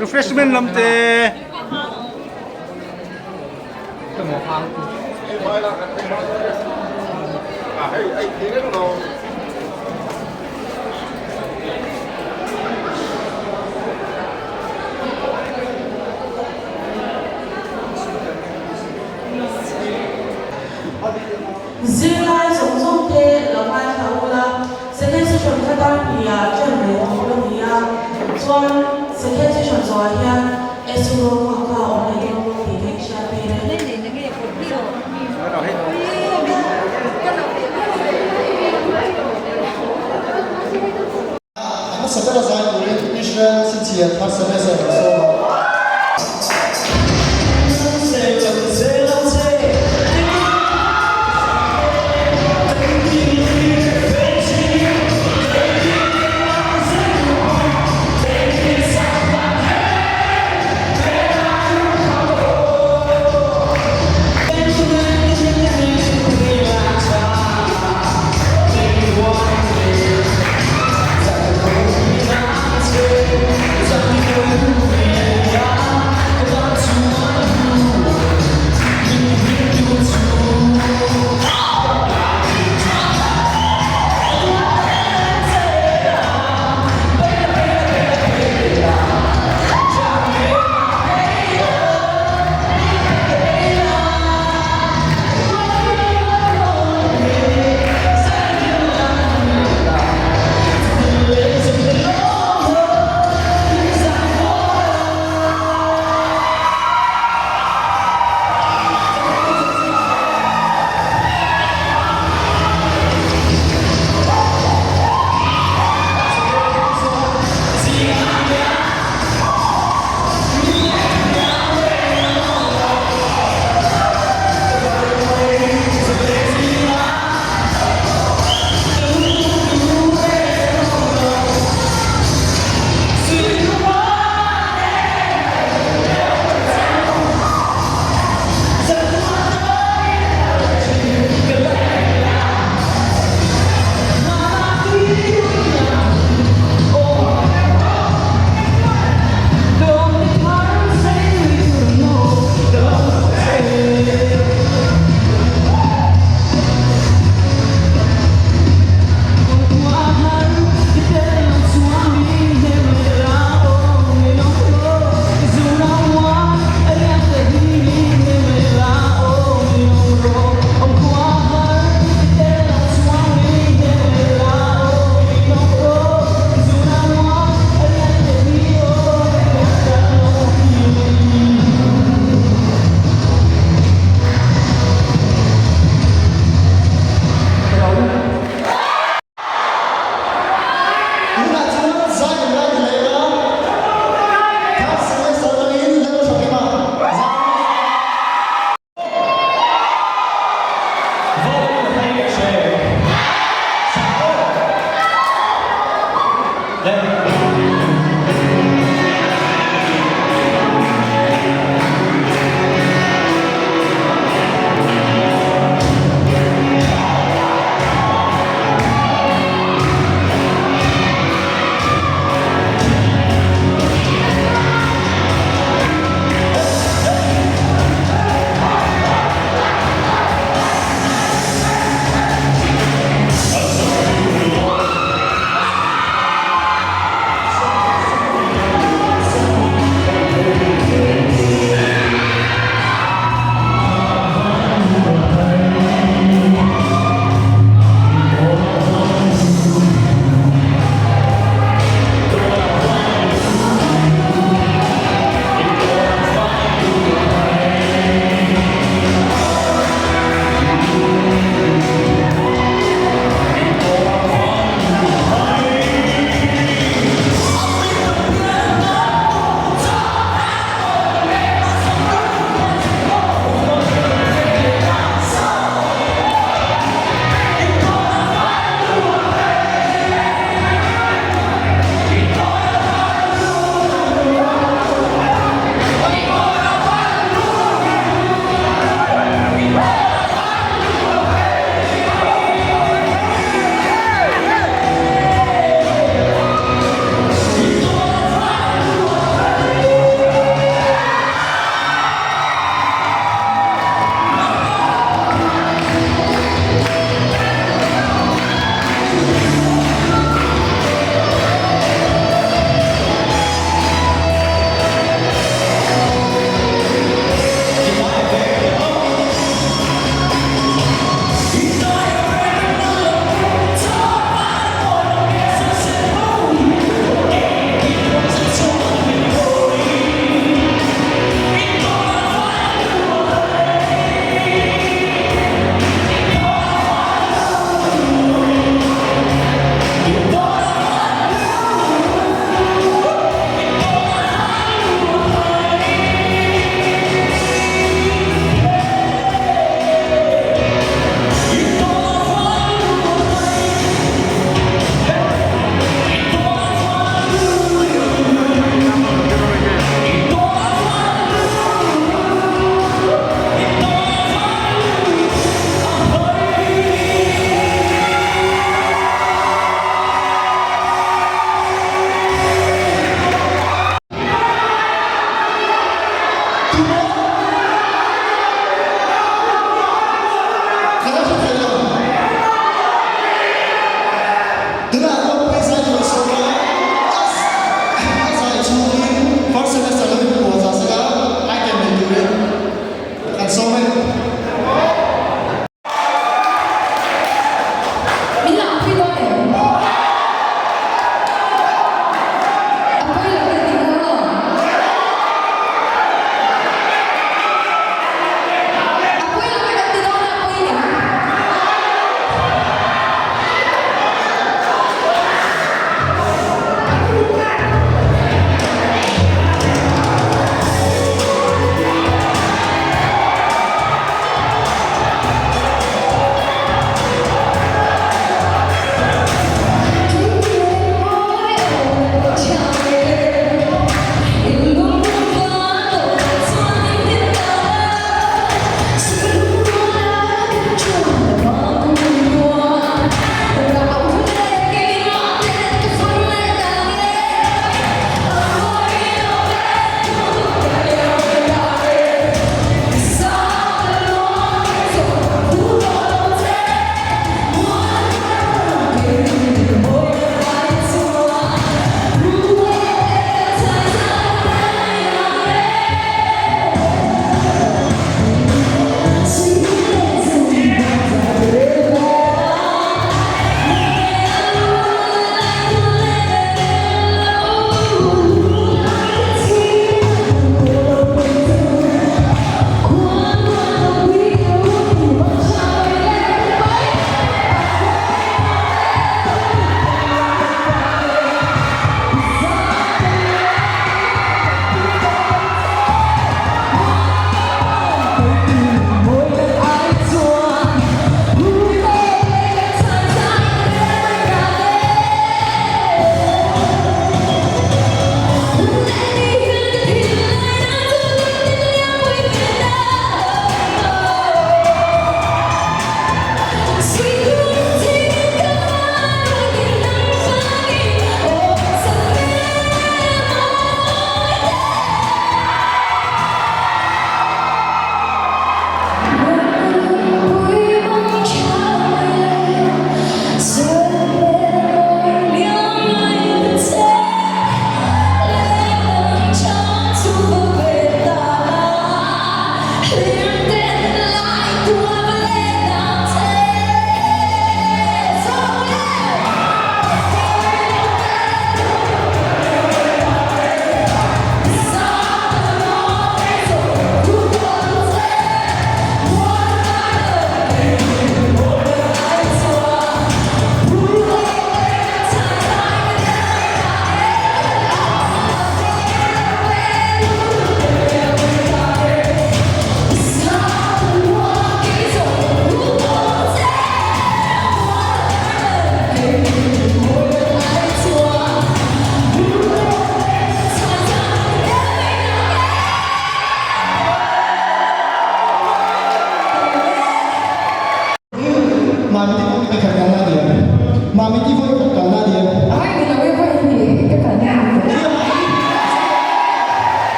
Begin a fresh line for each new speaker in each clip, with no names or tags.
Refreshment lam te.
Zirlai zawng zawng te lo ngaithla ula, second session kha dar hnih ah ṭan leh tur a ni a, chuan second session zawhah hian SU rawng kha a awm leh dawn bawk tih ka inhriat tir e.
A hmasa bera zai turin Israel chhinchhiah thar semester a sawm a.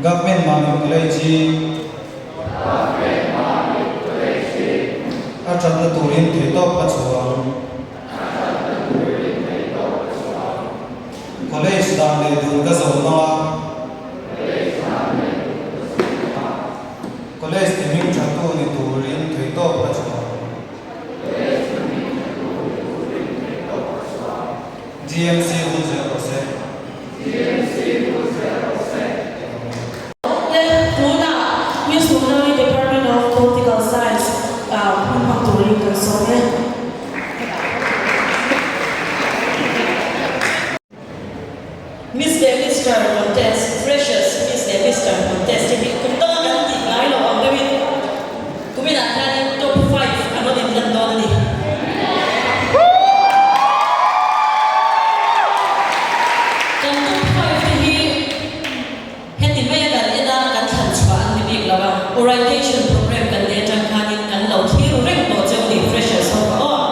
Government Mamit College hi a thatna turin theihtawp ka chhuah ang. College dan leh dun ka zawm ang a. College ti hming thattu ni turin theihtawp ka chhuah ang. GMC hun zel rawh se.
Le tunah Miss Nunami Department of Political Science ah hun hmang turin kan sawm e. Miss leh Mister Contest, Freshers Miss leh Mister Contest hi kum danga kan tih ngai lo ang deuhin kuminah hianin top 5 an rawn inlan dawn a ni. Kan top 5 te hi heti maia kan en a, kan thlan chhuah an ni bik lo a, orientation program kan nei atang khanin kan lo thlir reng tawh cheu ni freshers ho kha aw.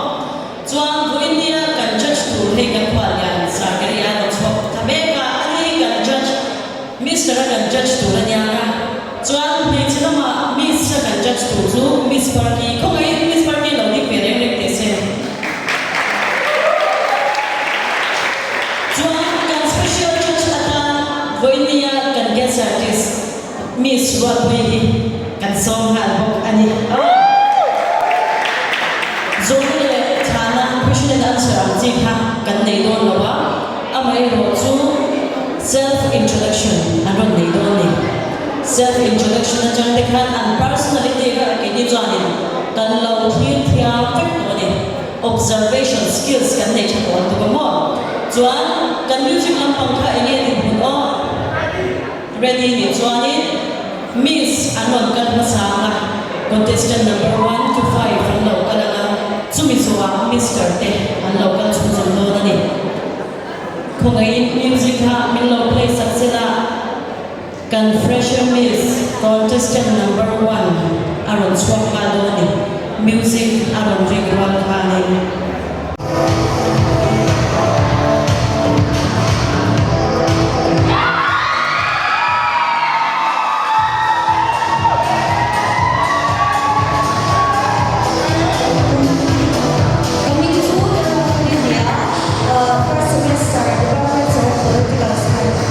Chuan Vuinnia kan judge tur hei kan khual lian Sarkari a rawn chhuak ta mek a, ani kan judge Mister a kan judge tur a nia ka. Chuan hmeichhe lamah Miss a kan judge tur chu Miss Parky, khawngaihin Miss Parky lo dik ve reng reng teh se. Chuan kan special judge atan Vuinnia kan guest artist Miss Ruatpuii hi kan sawm nghal bawk a ni. Zawhna leh chhana question and answer ang chi kha kan nei dawn lo a, amaherawh chu self introduction an rawn nei dawn a ni. Self introduction atang te khan an personality kha keini chuanin kan lo thlir thiam vek tawh a ni. Observation skills kan nei tha tawh tuk a maw? Chuan kan music lampang kha enge dinhmun aw? Ready nih chuanin Miss an rawn kal hmasa ang a, contestant number 1 to 5 an lo kal ang a, chumi zawhah Mister te an lo kal chhunzawm dawn a ni. Khawngaihin music kha min lo play sak se la, kan fresher Miss contestant number 1 a rawn chhuak nghal dawn a ni, music a rawn rik rual khanin.
Ka hming chu Lalmuanpui a ni a, first semester Department of Political Science.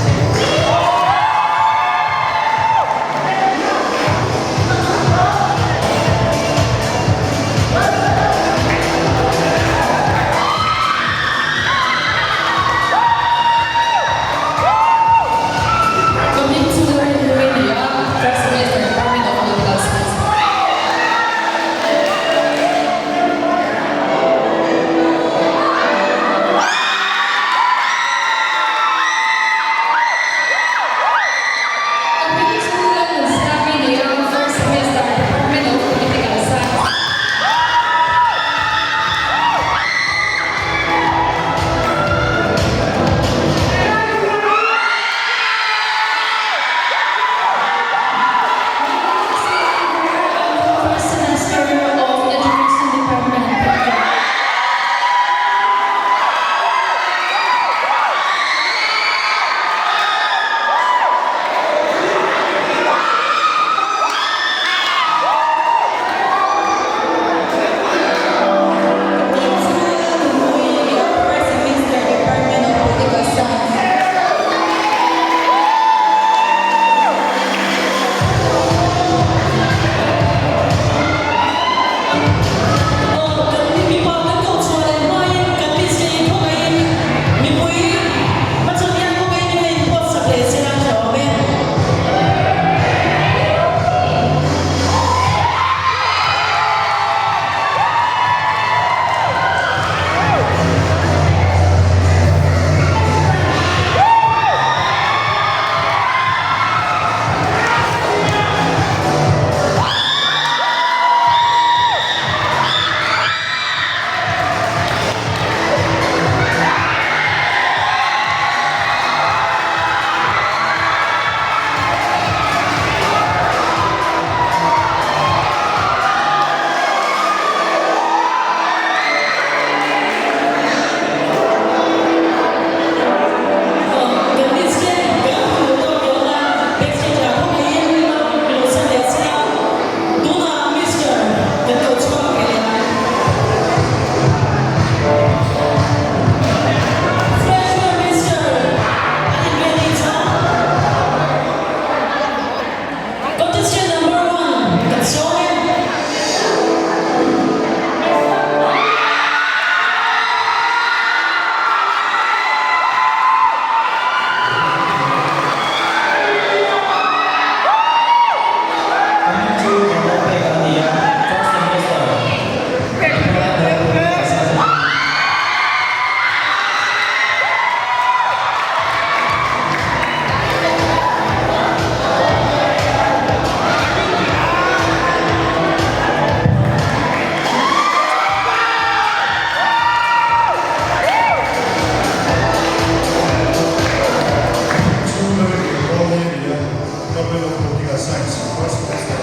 Department of Political Science, First Semester.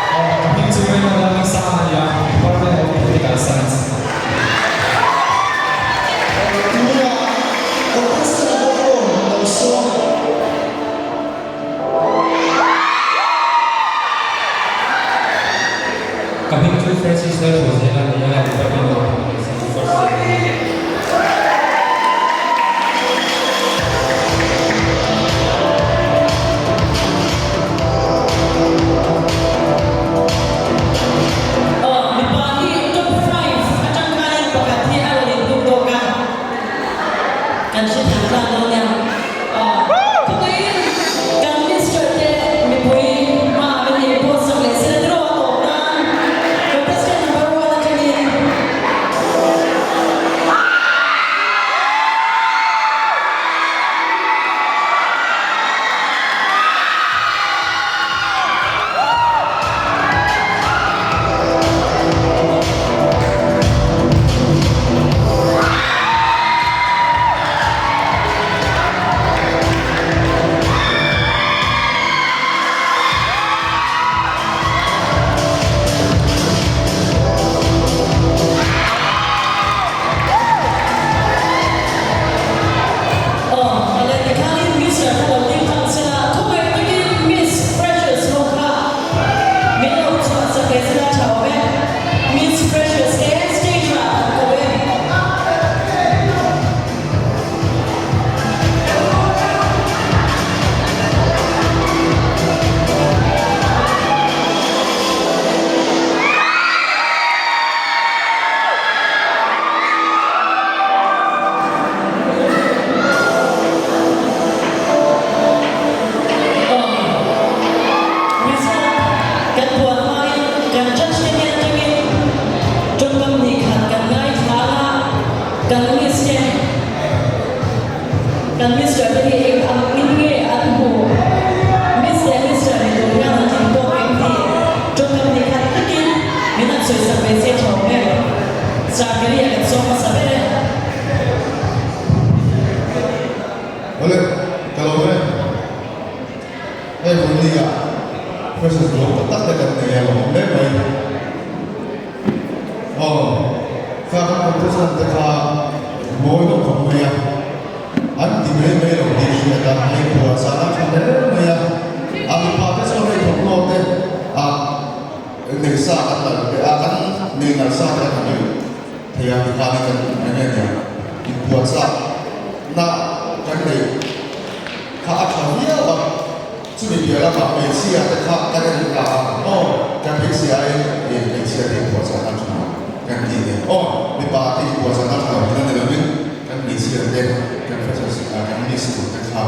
Ka hming chu Raymond Lalhmingsanga a ni a, Department of Political Science.
Tunah contestant a bawk rawn lo sawm.
Ka hming chu Francis Lalhruaizela a ni a, Department of Political Science first year ka ni.
Aw, mipa hi top 5 atang khanin pakhat hi a rawn inbuk tawk a, kan hre thei tlang dawn nia. Aw, khawngaihin kan Mister te mipui hma min ei pawh sak leh sela tiraw a tawp nan contestant number one atangin. Aw, a leh te khanin Mister kha lo ding thang sela, thuhmeh takin Miss Precious ho kha min lo chhuah sak ve sela tha awm e. Miss Precious te stage ah kan ko e. Result kan puan hmain kan judge te hnen atangin tawngkam hnih khat kan ngaithla a, kan miss te kan mister te hi eng ang in nge an hmuh? Miss leh mister ni tur hian an tling tawk em tih tawngkam hnih khat takin min han sawisak ve se tha awm em? Sir Kelly-a kan sawm hmasa ber e.
Awle, ka lo ve. Hei Vawni-ah freshers lawm tak tak te kan nei a, lawmawm hle mai. Aw, kha kan contestant te kha mawi deuh khawp mai a, an ti mai mai lo tih hriat a, hei phuah zan a tha hle mai a, a mipa te chuan hei thawmhnaw te ah nei sa kan nalh ve a, kan nei nalh sa te kan ha mai thei a, tikhanin kan eng nge nia inphuahchah na kan neih kha a tha viau a, chumi piah lamah hmeichhia te kha kan en ta a, aw kan hmeichhia aiin hmeichhia te inphuahchah na tha kan tih nen, aw mipa te inphuahchah na tha lo hi na ni lovin kan hmeichhia te kan freshers kan miss tur te kha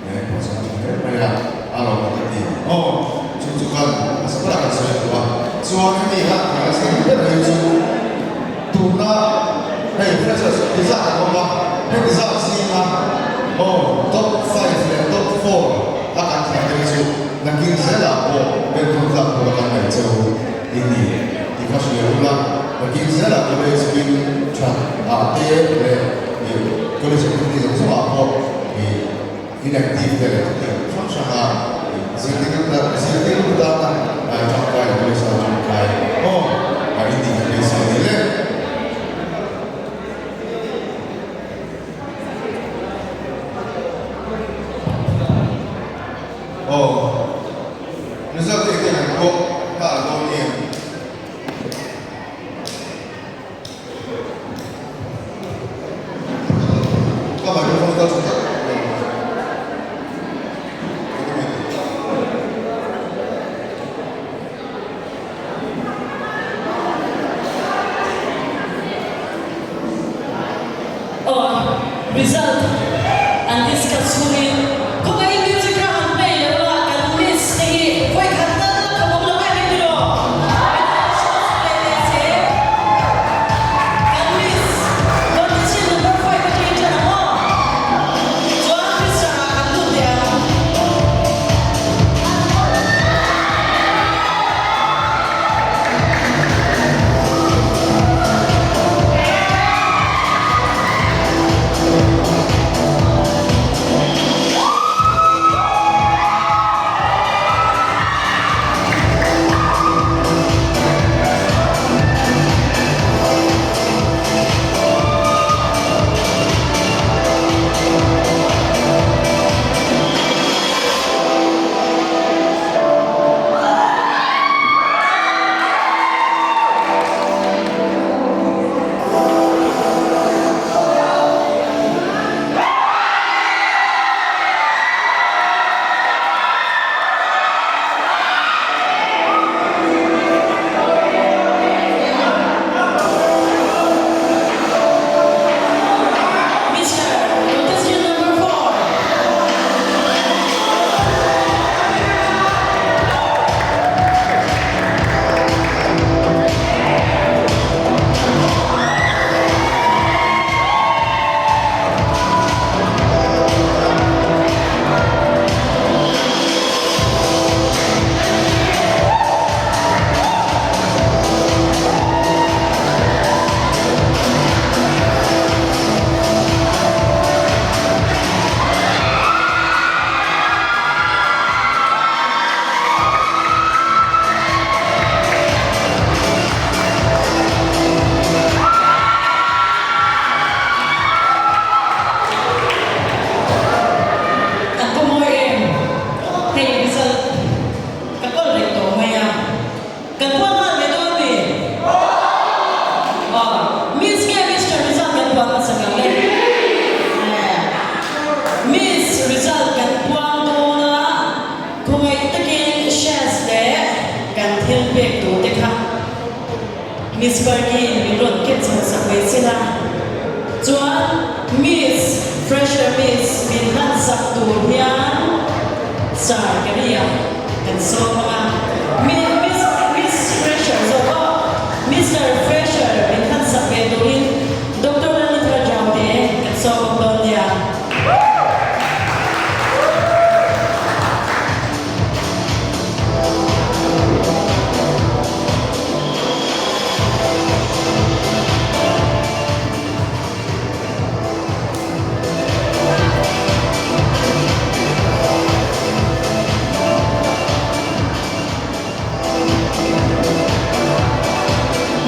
Inphuahchah na tha hle mai a, a lo ka ti aw chu chu kan hmasa ber a kan sawi duh a, chuan hemi kha kan la sawi ber mai chu tuna hei freshers ti zat an awm a, heti zat zinga aw top 5 leh top 4 a kan thlan te hi chu nakin zelah pawh benthawng tlak tur a kan ngaih cheu i ni tih kha hria ula, nakin zelah college hming that ah te leh college activity zawng zawng ah pawh inactive te leh thutiang hrang hranga zirtirtu tana tangkai leh college tana tangkai aw in tih kan beisei a ni le. Aw result te hian an pawh nghal dawn em? Ka microphone kal tha tak lo.
Miss Parky-in min rawn ken chho sak ve sin a, chuan Miss Fresher Miss min hlan sak tur hian Sir Gary-a kan sawm ang a, Miss Miss Fresher zawk aw, Mister Fresher min hlan sak ve turin Doctor Lalnithara Jaute kan sawm bawk dawn nia.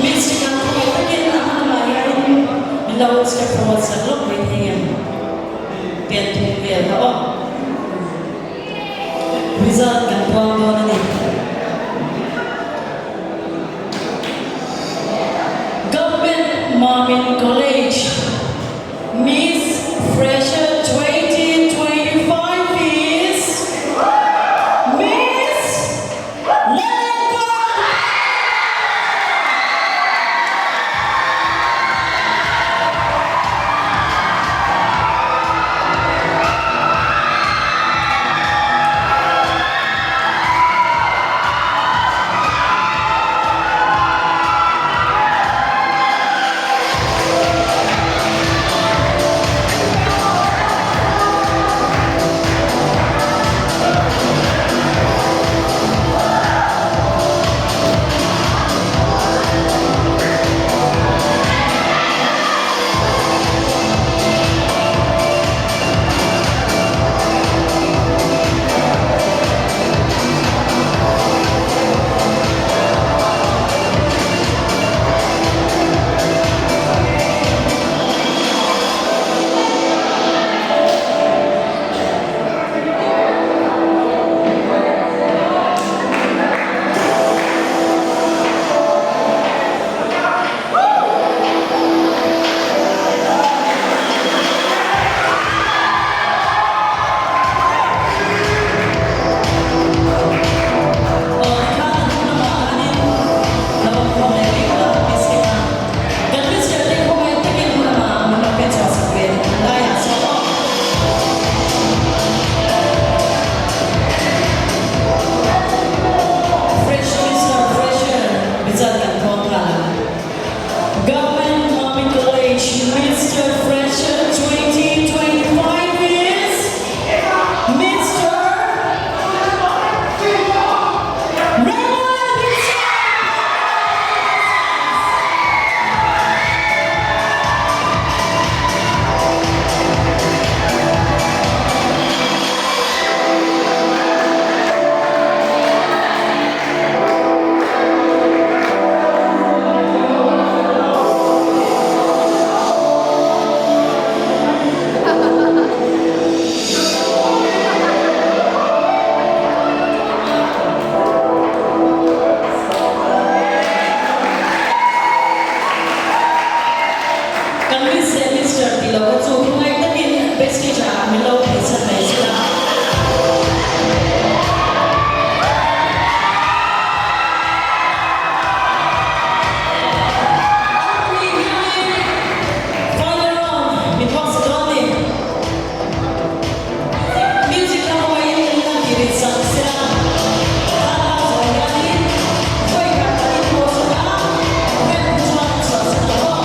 Miss Chikan khawngaih takin a hmanah hianin min lo step forward sak lawk mai thei ngem? Pen thum vel kha aw. Result kan puang dawn a ni. Government Mamin College Miss Fresher 2025 is Miss Lalengkawng! Aw tikhan a hnung lamah khanin lo awm khawm leh rih la Miss Kima. Kan Mister te khawngaih takin hnung lamah min lo pen chhuah sak ve an laiah sawn aw. Fresh Mister Fresher result kan thawng nghal ang. Government Mommy College Mister Fresher 2025 is Mister Raymond Vincent! Kan Miss leh Mister tih loh kha chu khawngaih takin backstage ah min lo pheichhan mai zet a. An pui hianin final round min hmang sa dawn ni. Music lam hawiin min han tih rit sak sela. Thla lak zawh hianin vawi khat kan inpawh sak a, fan te chuan a chhuah sak lo aw.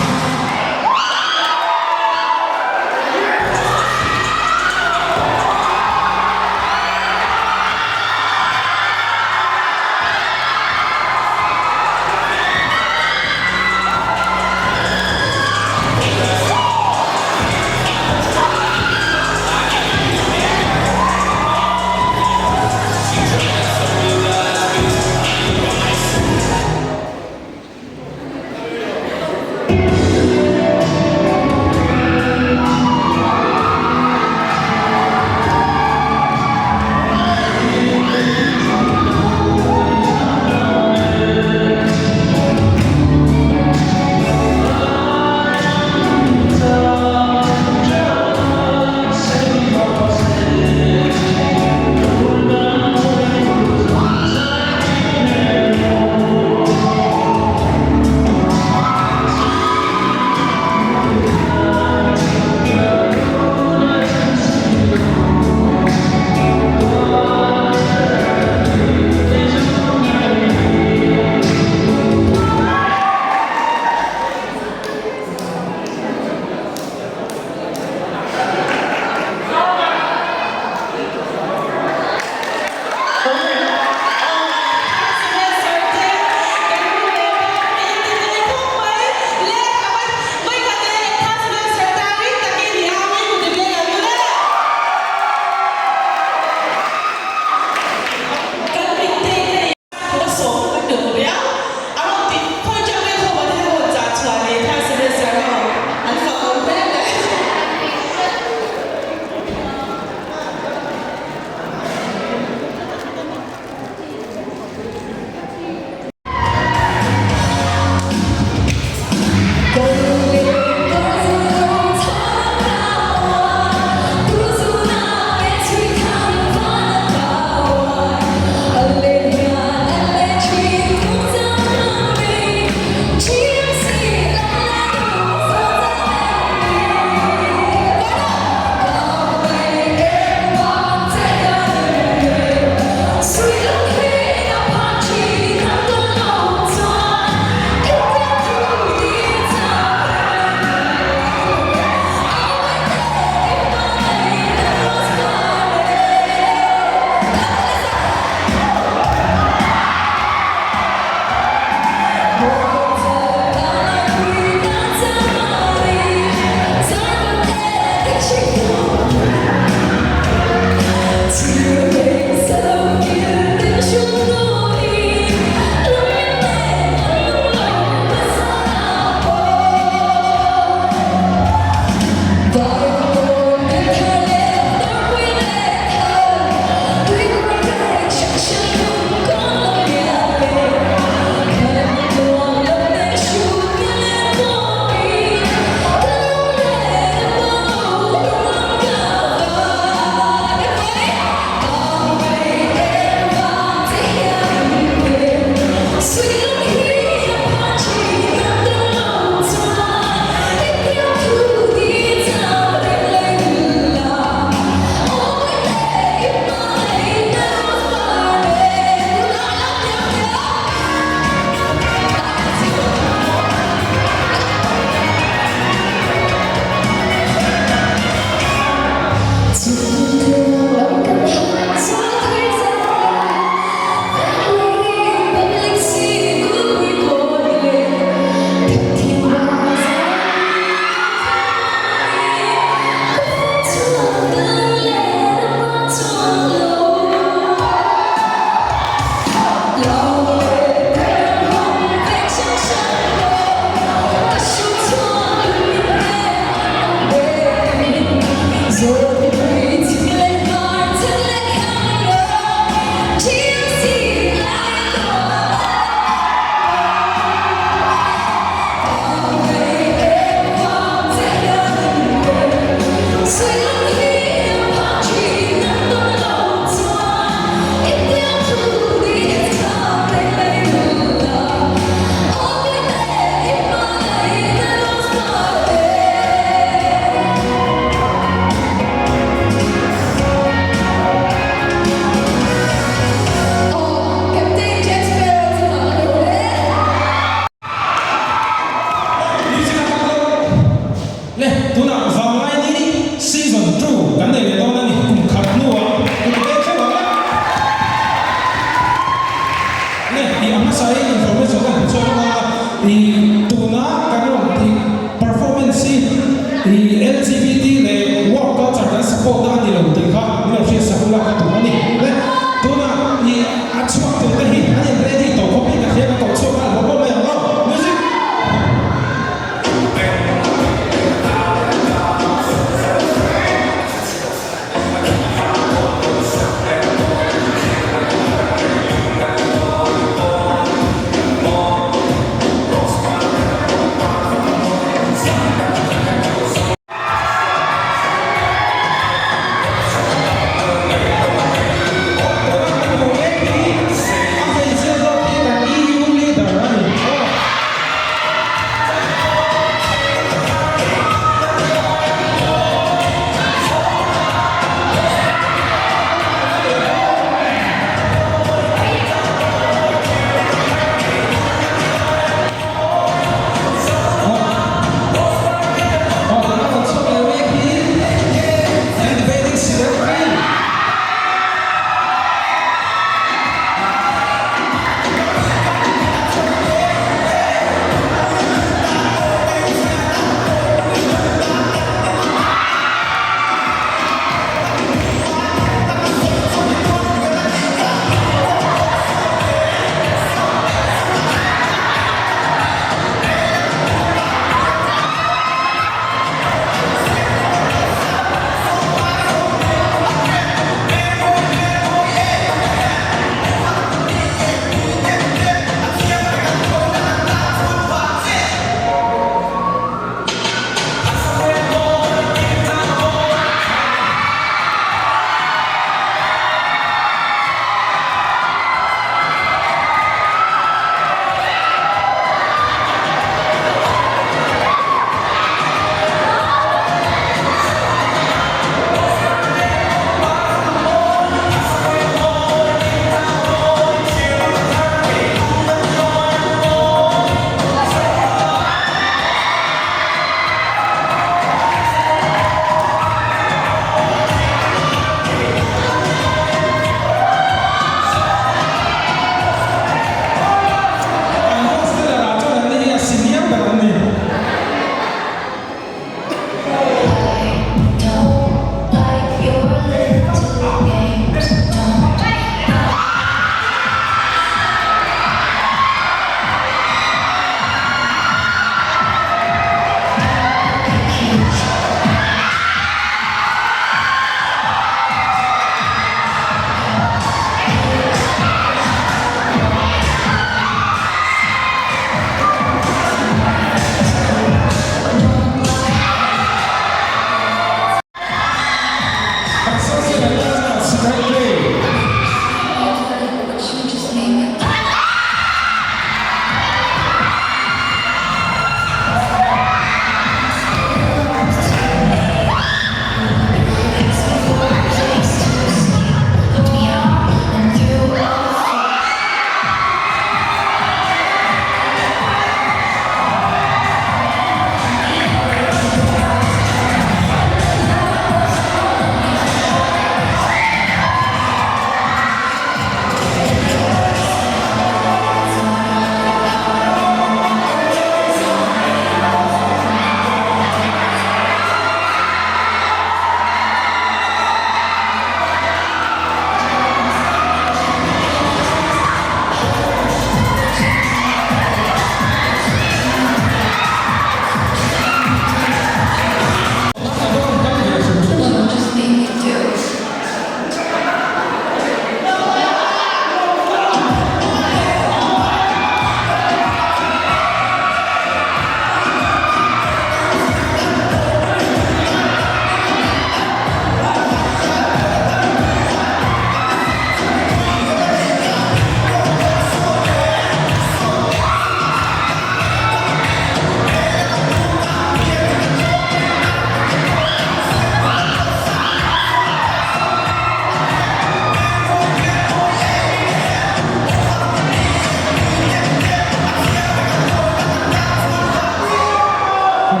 Le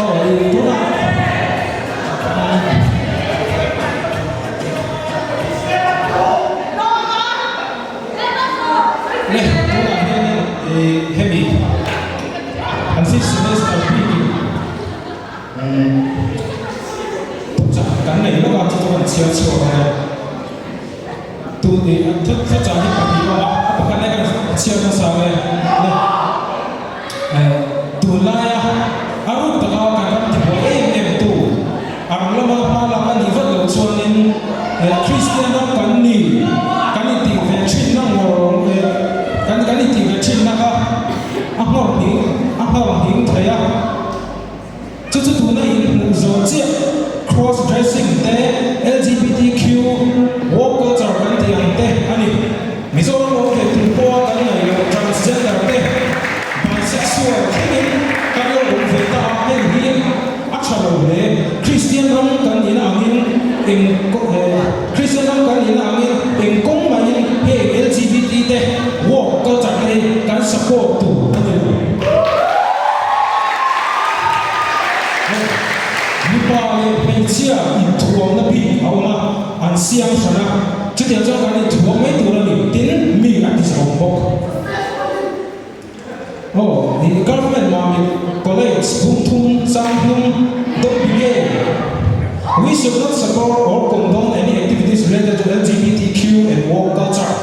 aw i tunah Le tunah hianin i hemi an fifth semester bikin thuchah kan nei lawk a chu chu kan chhiar chhuak ang e. Tun i thuchah hi pahnih awm a, a pakhat lai kan chhiar hmasa ang e. Le tunlaia a ruk taka kan ram tibuai em em tu ang lama hma lak a nih vat loh chuanin Kristian ram kan ni kan intih ve thinna ngawr kan kan intih ve thinna kha a nghawr hning a nghawr hning thei a. Chu chu tuna inhmuh zawh chiah cross dressing te, LGBTQ, woke culture kan tih ang te a ni. Mizoram awm ve tur pawha kan ngaih loh transgender te, bisexual thlengin kan lo awm ve ta a, hei hi a tha lo hle. Kristian ram kan nihna angin eng Kristian ram kan nihna angin eng kawng mahin heng LGBT te, woke culture te hi kan support tur a ni lo. Mipa leh hmeichhia inthuamna bik a awm a, an siam hran a, chutiang chuan kan inthuam mai tur a ni, tin mi a ti zahawm bawk. Aw, i government Mamit College Bungthung Changhnung don't be gay. We should not support or condone any activities related to LGBTQ and woke culture.